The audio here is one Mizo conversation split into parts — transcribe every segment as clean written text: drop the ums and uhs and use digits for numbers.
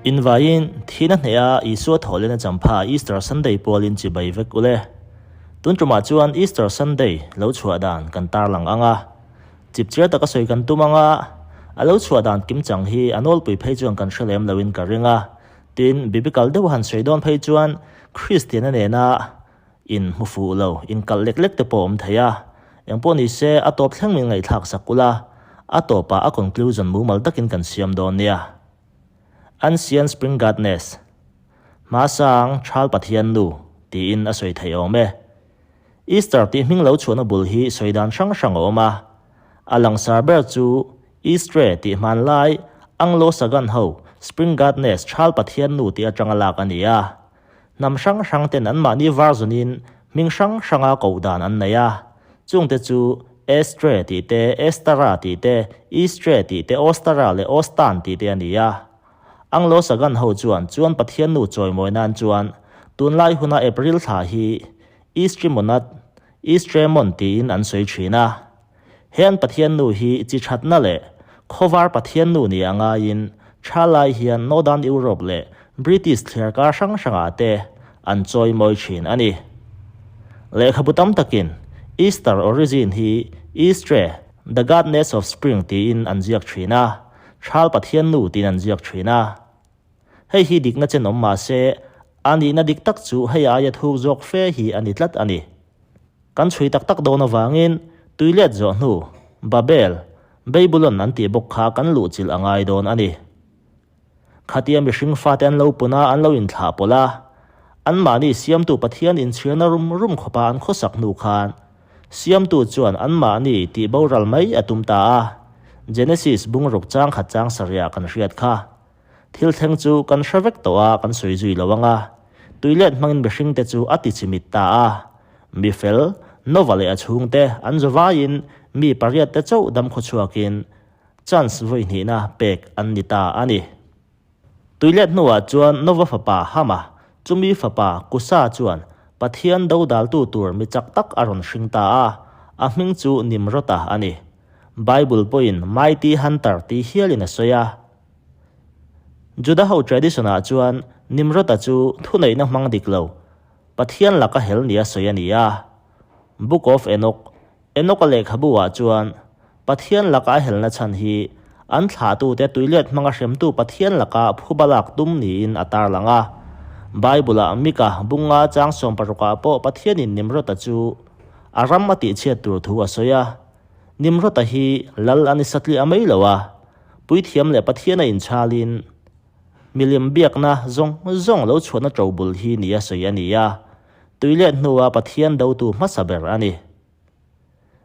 Invaiin, thihna hneha Isua thawhlehna champha Easter Sunday pualin chibai vek ule. Tun tumah chuan Easter Sunday lo chhuah dan kan tarlang ang a. Chipchiar taka sawi kan tum ang a, a lo chhuah dan kimchang hi a nawlpui phei chuan kan hre lem loin ka ring a. Tin, biblical deuh han sawi dawn phei chuan Kristiana nena in hmu fuh lo, inkalh lek lek te pawh awm thei a. Engpawh ni se, a tawp thleng min ngaihthlak sak ula, a tawpah a conclusion mumal takin kan siam dawn nia. Ancient Spring Godness, Hmasang Thal Pathian Nu, tiin a sawi theih awm e. Easter tih hming lo chhuahna bul hi sawi dan hrang hrang a awm a. A langsar ber chu Eastre tih hmanlai Anglo-Sagan ho Spring Godness Thal Pathian Nu tih atanga lak a ni a. Hnam hrang hrang ten anmahni varzunin hming hrang hranga koh dan an nei a. Chungte chu Estre tih te, Estara tih te, Eastre tih te, Ostara leh Ostan tih te a ni a. Anglo-Sagan ho chuan chuan Pathian nu chawimawi nan chuan tunlai huna April thla hi Eastrimonat, Eastremon tiin an sawi thin a. He an Pathian nu hi chi thatna leh khawvar Pathian nu nia ngaiin tha lai hian Northern Europe leh British thliarkar hrang hrangah te an chawimawi thin a ni. Lehkhabu tam takin Easter origin hi Eastre, the godness of spring tiin an ziak thin a, Thal Pathian nu tiin an ziak thin a. Hei hi dikna chen awm mah se, a nihna dik tak chu hei aia thuk zawk fe hi a ni tlat a ni. Kan chhui tak tak dawn avangin tuilet zawh hnu Babel, Babylon an tih bawk kha kan luhchilh a ngai dawn a ni. Khatia mihring fate an lo pun a, an lo inthlah pawlh a, anmahni siamtu Pathian inchhirna rum rum khawpa an khawsak hnu khan siamtu chuan anmahni tih boral mai a tum ta a, Genesis bungruk chang khat chang sarihah kan hriat kha. Thil thleng chu kan hre vek tawh a, kan sawi zui lo ang a. Tuilet hmangin mihringte chu a ti chimit ta a. Mi fel, Nova leh a chhungte an zawvaiin mi pariatte chauh dam khawchhuakin chance vawi hnihna pek an ni ta a ni. Tuilet hnuah chuan Nova fapa Hama, chumi fapa Kusa chuan Pathian dodaltu tur mi chak tak a rawn hring ta a, a hming chu Nimrota a ni. Bible pawhin Mighty Hunter tih hialin a sawi a. Juda ho tradition ah chuan Nimrod-a chu thuneihna hmang dik lo, Pathian laka hel nia sawi a ni a. Book of Enoch, Enoch-a lehkhabu ah chuan Pathian laka a helna chhan hi an thlahtute tuilet hmanga hremtu Pathian laka phuba lak tum niin a tarlang a. Bible-ah Mika bunga chang sawmparukah pawh Pathianin Nimrod-a chu a ram a tihchhiat tur thu a sawi a. Nimrod-a hi lal a ni satliah mai lo a, Puithiam leh Pathian a inchhalin milim biakna zawng zawng lo chhuahna ṭo bul hi nia sawi a ni a, tuilet hnua Pathian dotu hmasa ber a ni.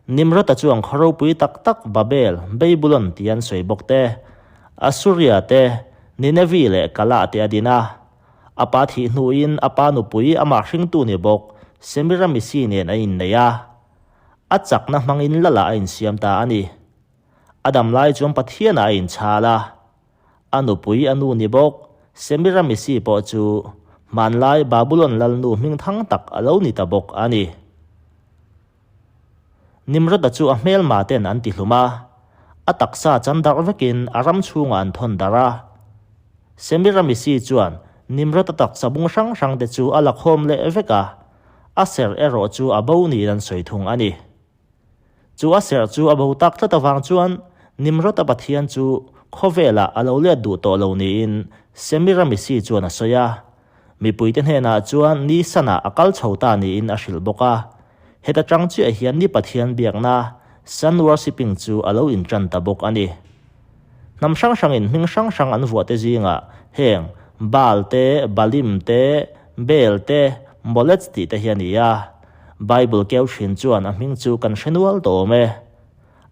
Nimrod-a chuan khaw ropui tak tak Babel, Babylon tih an sawi bawk te, Assuria te, Ninevi leh Kalah te a din a. A pa thih hnuin a pa nupui amah hringtu ni bawk Semiramisi nen a innei a. A chakna hmangin Lala a insiam ta a ni. A dam lai chuan Pathianah a inchhal a, a nupui a nu ni bawk Semiramisi pawh chu hmanlai Babulon lalnu hmingthang tak a lo ni ta bawk a ni. Nimroda chu a hmelma ten an tihlum a, a taksa chan darh vekin a ram chhungah an thawn darh a. Semiramisi chuan Nimroda taksa bung hrang hrangte chu a la khawm leh vek a, a serh erawh chu a bo niin an sawi thung a ni. Chu a serh chu a bo tak tlat avang chuan Nimrod-a pathian chu khawvelah a lo let duh tawh lo niin Semiramisi chuan a sawi a. Mipuite hnenah chuan ni sanah a kal chho ta niin a hrilh bawk a. Heta tang chiah hian ni pathian biakna, sun worshipping, chu a lo intan ta bawk a ni. Hnam hrang hrangin hming hrang hrang an vuahte zingah heng Baal te, Balim te, Bel te, Molech tih te hi a ni a. Bible keu thin chuan a hming chu kan hre nual tawh awm e.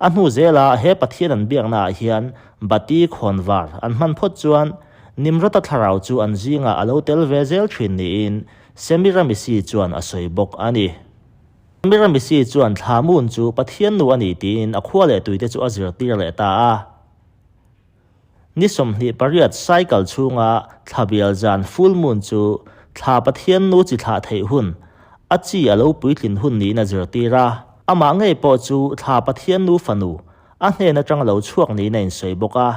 A hnu zela he Pathian an biaknaah hian Bati khawnvar an hman phawt chuan Nimrod-a thlarau chu an zingah a lo tel ve zel thin niin Semiramisi chuan a sawi bawk a ni. Semiramisi chuan Thlamun chu Pathian nu a ni tiin a khua leh tuite chu a zirtir leh ta a. Ni 28 cycle chhunga thla bial zan full moon chu thla Pathian nu chi thlah theih hun, a chi a lo puitlin hun niin a zirtir a. Amah ngei pawh chu thla Pathian nu fanu, a hnen atang lo chhuak niin a insawi bawk a.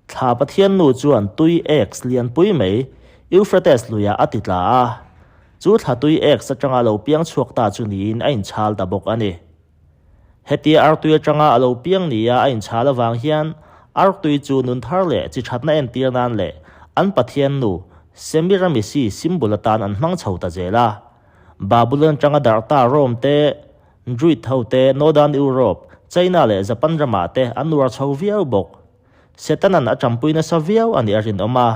Thla Pathian nu chuan tui eggs lianpui mai Euphrates luiah a ti tla a, chu thla tui eggs atanga lo piang chhuak ta chu niin a inchhal ta bawk a ni. Hetia artui atanga a lo piang nia a inchhal avang hian artui chu nun thar leh chi thatna entir nan leh an Pathian nu Semiramisi symbol atan an hmang chho ta zel a. Babylon atanga darh ta Rome te, Druid ho te, Northern Europe, China leh Japan ramah te an uar chho viau bawk. Setanan a ṭampui nasa viau a nih a rinawm a,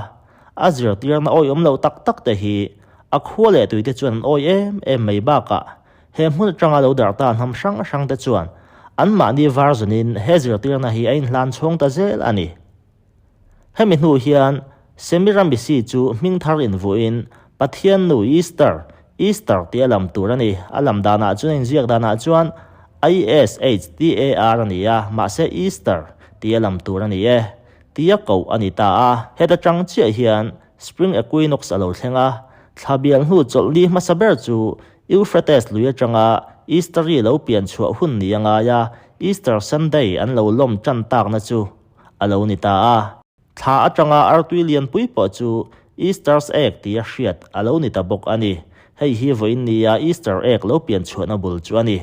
a zirtirna awihawm loh tak tak te hi a khua leh tuite chuan an awih em em mai bakah he hmun aṭanga lo darh ta hnam hrang hrang te chuan anmahni version-in he zirtirna hi a inhlan chhawng ta zel a ni. Hemi hnu hian Semiramisi chu hming thar invuhin Pathian nu Easter, Easter tih a lam tur a ni. A lam danah chuan inziak danah chuan I-S-H-T-A-R a ni a, mahse Easter tih a lam tur a ni e, tia koh a ni ta a. Heta tang chiah hian Spring Equinox a lo thleng a, thla bial hnu chawlhni hmasa ber chu Euphrates lui atanga Easter-i lo pian chhuah hun ni a ngai a, Easter Sunday an lo lawm tan takna chu a lo ni ta a. Thla atanga artui lianpui pawh chu Easter's egg tia hriat a lo ni ta bawk a ni. Hei hi vawiin nia Easter egg lo pian chhuahna bul chu a ni.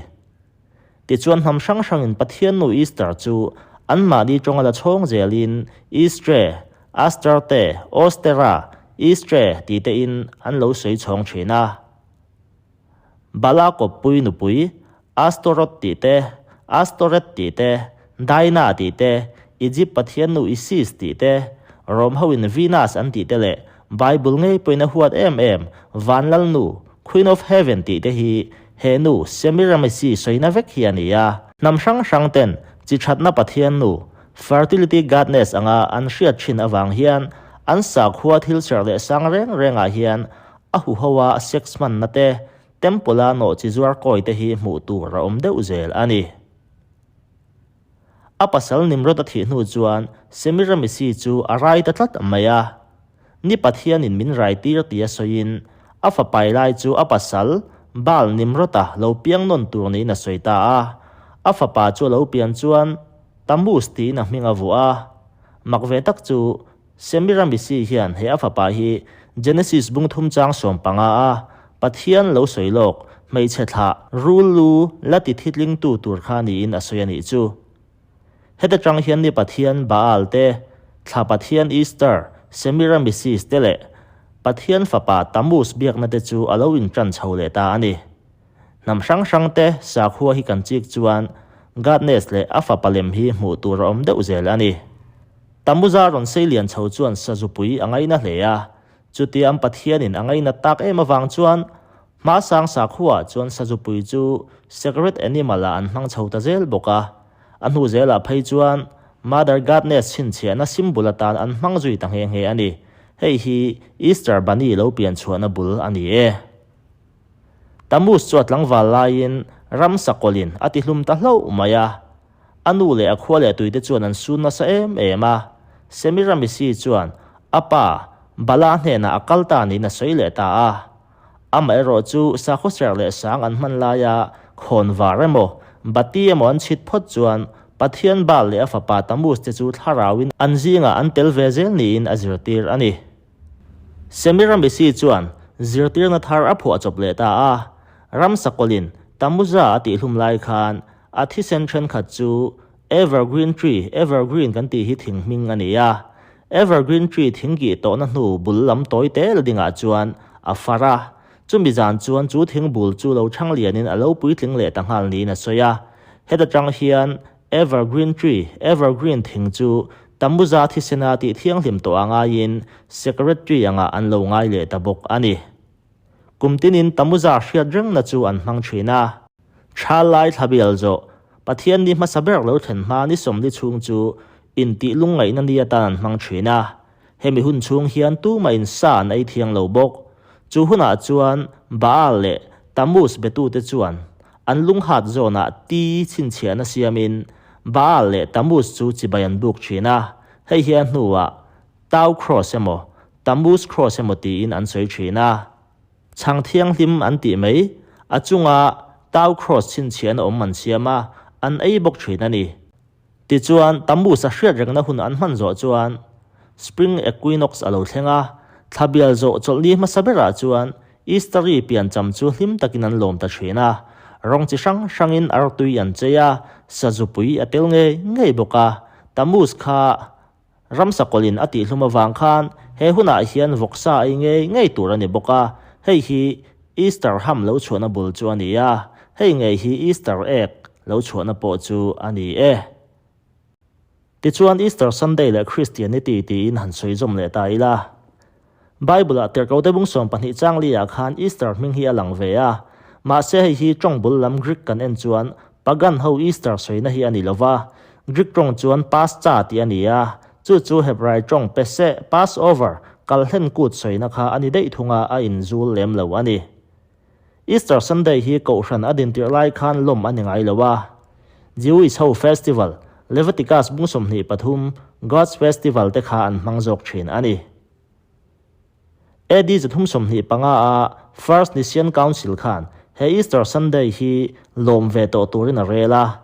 Tichuan hnam hrang hrangin Pathian nu Easter chu anmahni tawnga la chhawng zelin Eastre, Astarte, Ostera, Eastre ti tein an lo sawi chhawng thin a. Bala kawppui nupui, Astorot tih te, Astoret tih te, Daina tih te, Egypt pathian nu Isis tih te, Rom hoin Venus an tih te leh Bible ngei pawhin a huat em em Vanlal nu, Queen of Heaven tih te hi he nu Semiramisi sawina vek hi a ni a. Hnam hrang hrang ten chi thatna pathian nu, Fertility Godness anga an hriat thin avang hian an sakhua thil serh leh sang reng rengah hian A huho a sex hmanna te, temple a nawh chi zuar kawi te hi hmuh tur a awm deuh zel a ni. A pasal Nimrod a thih hnu chuan Semiramisi chu a rai ta tlat mai a. Ni Pathianin min rai tir tia sawiin a fapai lai chu a pasal Baal Nimrod-a lo piang nawn tur niin a sawi ta a. A fapa chu a lo pian chuan Tammuz tiin a hming a vuah a. Mak ve tak chu Semiramisi hian he a fapa hi Genesis bung thum chang 15 a Pathian lo sawi lawk hmeichhe thlah rul lu la ti thitlingtu tur kha niin a sawi a nih chu. Heta tang hian ni Pathian Baal te, thla Pathian Easter, Semiramisis te leh Pathian fapa Tammuz biakna te chu a lo intan chho leh ta a ni. Hnam hrang hrang te sakhua hi kan chik chuan Godness leh a fapa lem hi hmuh tur a awm deuh zel a ni. Tamuza rawn sei lian chho chuan sazupui a ngaina hle a, chutia an Pathianin a ngainat tak em avang chuan hmasang sakhuaah chuan sazupui chu sacred animal ah an hmang chho ta zel bawk a, a hnu zelah phei chuan Mother Godness chhinchhiahna symbol atan an hmang zui ta nghe nghe a ni. Hei hi Easter Bunny lo pian chhuahna bul a ni e. Tammuz chu a tlangval laiin ramsa kawlin a tihlum ta hlauh mai a. A nu leh a khua leh tuite chuan an sun nasa em em a. Semiramisi chuan a pa Bala hnenah a kal ta niin a sawi leh ta a. Amaherawh chu sakhaw serh leh sang an hman laia khawn var emaw, bati emaw an chhit phawt chuan Pathian Baal leh a fapa Tammuz te chu thlarauin an zingah an tel ve zel niin a zirtir a ni. Semiramisi chuan zirtirna thar a phuah chawp leh ta a, ramsa kawlin Tamuza a tihhlum lai khan a thisen thenkhat chu Evergreen tree, Evergreen kan tih hi thing hming a ni a, Evergreen tree thing kih tawhna hnu bul lam tawi tel dingah chuan a far a, chumi zan chuan chu thing bul chu lo chhang lianin a lo puitling leh ta nghal niin a sawi a, heta tang hian Evergreen tree, Evergreen thing chu Tamuza thisena tih thianghlim tawh a ngaiin Sacred tree angah an lo ngai leh ta bawk a ni. Kum tinin Tamuza hriat rengna chu an hmang thin a. Tha lai thla bial zawh, Pathian ni hmasa ber lo thlen hma ni 40 chhung chu intih lungngaihna ni atan an hmang thin a. Hemi hun chhung hian tumah in sa an ei thiang lo bawk. Chu hunah chuan Baal leh Tammuz betute chuan an lunghat zawnah ti chhinchhiahna siamin Baal leh Tammuz chu chibai an buk thin a, hei hi a hnuah Tau Cross emaw Tammuz Cross emaw tiin an sawi thin a. Chhang thianghlim an tih mai, a chunga Tau Cross chhinchhiahna awm an siam a, an ei bawk thin a ni. Tichuan, Tammuz a hriat rengna hun an hman zawh chuan. Spring Equinox a lo thleng a, thla bial zawh chawlhni hmasa berah chuan Easter-i piancham chu hlim takin an lawm ta thin a. Rawng chi hrang hrangin artui an chei a, sazupui a tel ngei ngei bawk a. Tammuz kha ramsa kawlhin a tihhlum avang khan he hunah hian vawksa ei ngei ngei tur a ni bawk a, hei hi Easter ham lo chhuahna bul chu a ni a, hei ngei hi Easter egg lo chhuahna pawh chu a ni e. Tichuan Easter Sunday leh Christianity tiin han sawi zawm leh ta ila. Bible-ah Tirhkote bung 12 chang li-ah khan Easter hming hi a lang ve a. Mahse hei hi tawng bul lam Greek kan en chuan Pagan ho Easter sawina hi a ni lo va. Greek tawng chuan Pascha tih a ni a, chu chu Hebrai tawng Peseh, Passover, kalhlen kut sawina kha a ni daih thung a, a inzul lem lo a ni. Easter Sunday hi Kohhran a dintirh lai khan lawm a ni ngai lo a. Jewish ho festival, Leviticus bung 23, God's Festival te kha an hmang zawk thin a ni. AD 325 a First Nicene Council khan he Easter Sunday hi lawm ve tawh turin a rel a.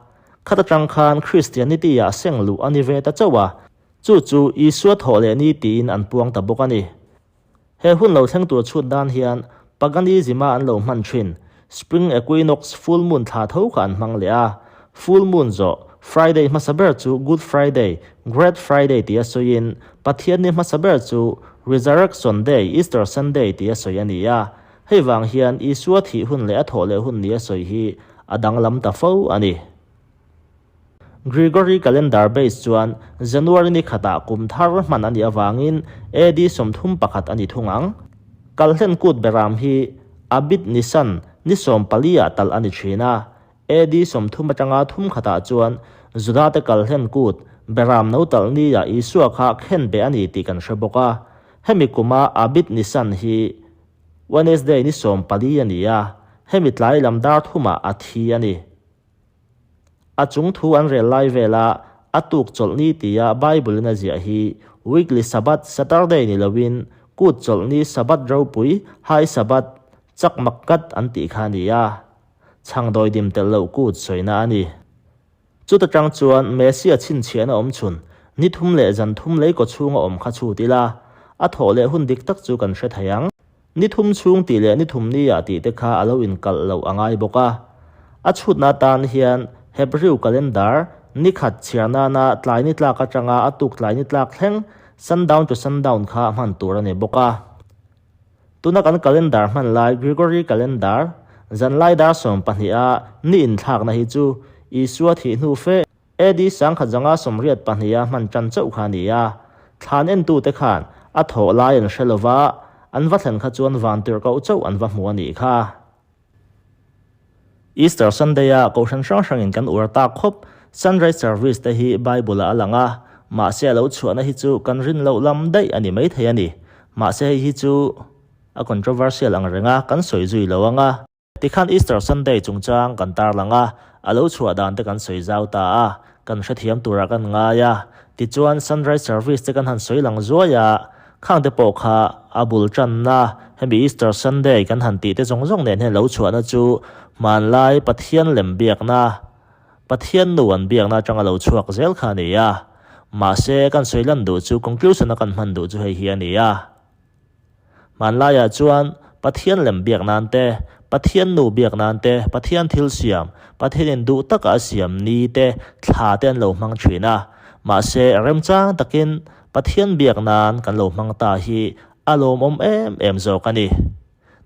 Khat atang khan Christianity ah seng luh a ni ve ta chauh a, chu chu Isua thawh leh ni tiin an puang ta bawk a ni. He hun lo thleng tur chhut dan hian Paganism-a an lo hman thin Spring Equinox Full Moon thla tho kha an hmang leh a. Full Moon zawh Friday hmasa ber chu Good Friday, Great Friday tia sawiin Pathianni hmasa ber chu Resurrection Day, Easter Sunday tia sawi a ni a. Hei vang hian Isua thih hun leh a thawh leh hun nia sawi hi a danglam ta fo a ni. Gregory calendar base chuan January ni khatah kum thar hman a nih avangin AD 31 a ni thung ang. Kalhlen kut beram hi Abid Nisan ni 14 ah talh a ni thin a, AD 30 atanga thum khatah chuan Judate kalhlen kut beram no talh nia Isua kha khen beh a ni tih kan hre bawk a. Hemi kuma Abid Nisan hi Wednesday ni 14 a ni a, hemi tlai lam dar thumah a thi a ni. A chung thu an rel lai vela a tuk chawlhni tia Bible in a ziah hi weekly Sabbath, Saturday ni loin kut chawlhni Sabbath ropui, High Sabbath, chakmak kat an tih kha a ni a. Chhangdawi dim telh loh kut sawina a ni. Chuta tang chuan Messia chhinchhiahna awm chhun ni thum leh zan thum lei kaw chhunga awm kha chhut ila, a thawh leh hun dik tak chu kan hre thei ang. Ni thum chhung tih leh ni thum ni ah tih te kha a lo inkalh loh a ngai bawk a. A chhutna atan hian Hebrew calendar ni khat chhiar nana tlai ni tlak atanga a tuk tlai ni tlak thleng sundown to sundown kha hman tur a ni bawk a. Tuna kan calendar hman lai Gregory calendar zanlai dar 12 a ni inthlakna hi chu Isua thih hnu fe AD 1082 a hman tan chauh kha a ni a, thlan entute khan a thawh lai an hre lova, an va thlen kha chuan van tirhkoh chauh an va hmu a nih kha. Easter Sunday-a kohhran hrang hrangin kan uar tak khawp, Sunrise Service te hi Bible-ah a lang a, mahse a lo chhuahna hi chu kan rin loh lam daih a ni maithei a ni. Mahse hei hi chu a controversial ang reng a, kan sawi zui lo ang a. Tikhan Easter Sunday chungchang kan tarlang a, a lo chhuah dan te kan sawi zau ta a, kan hrethiam turah kan ngai a. Tichuan Sunrise Service te kan han sawi lang zuai a, khang te pawh kha a bul tanna hemi Easter Sunday kan han tih te zawng zawng nen hian lo chhuahna chu hmanlai Pathian lem biakna, Pathian nu an biakna atanga lo chhuak zel kha a ni a. Mahse kan sawi lan duh chu conclusion a kan hman duh chu hei hi a ni a. Hmanlaiah chuan Pathian lem biak nan te, Pathian nu biak nan te, Pathian thil siam, Pathianin duh taka a siam ni te, thla te an lo hmang thin a. Mahse, remchang takin Pathian biak nan kan lo hmang ta hi a lawmawm em em zawk a ni.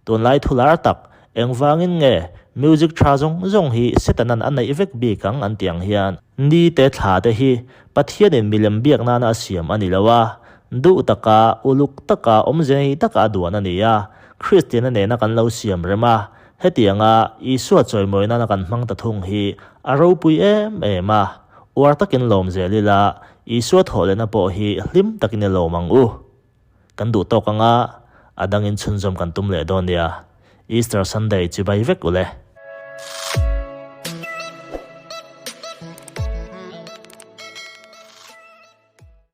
Tunlai thu lar tak, engvangin nge music tha zawng zawng hi Setanan a neih vek bik ang an tih ang hian, ni te thla te hi Pathianin milem biak nana a siam a ni lo a, Duh taka, uluk taka, awmze nei taka a duan a ni a, Kristiana nena kan lo siam rem a, hetianga Isua chawimawi nana kan hmang ta thung hi a ropui em em a, uar takin lawm zel ila, Isua thawhlehna pawh hi hlim takin i lawm ang u. Kan duh tawk anga a dangin chhunzawm kan tum leh dawn nia. Easter Sunday chibai vek ule.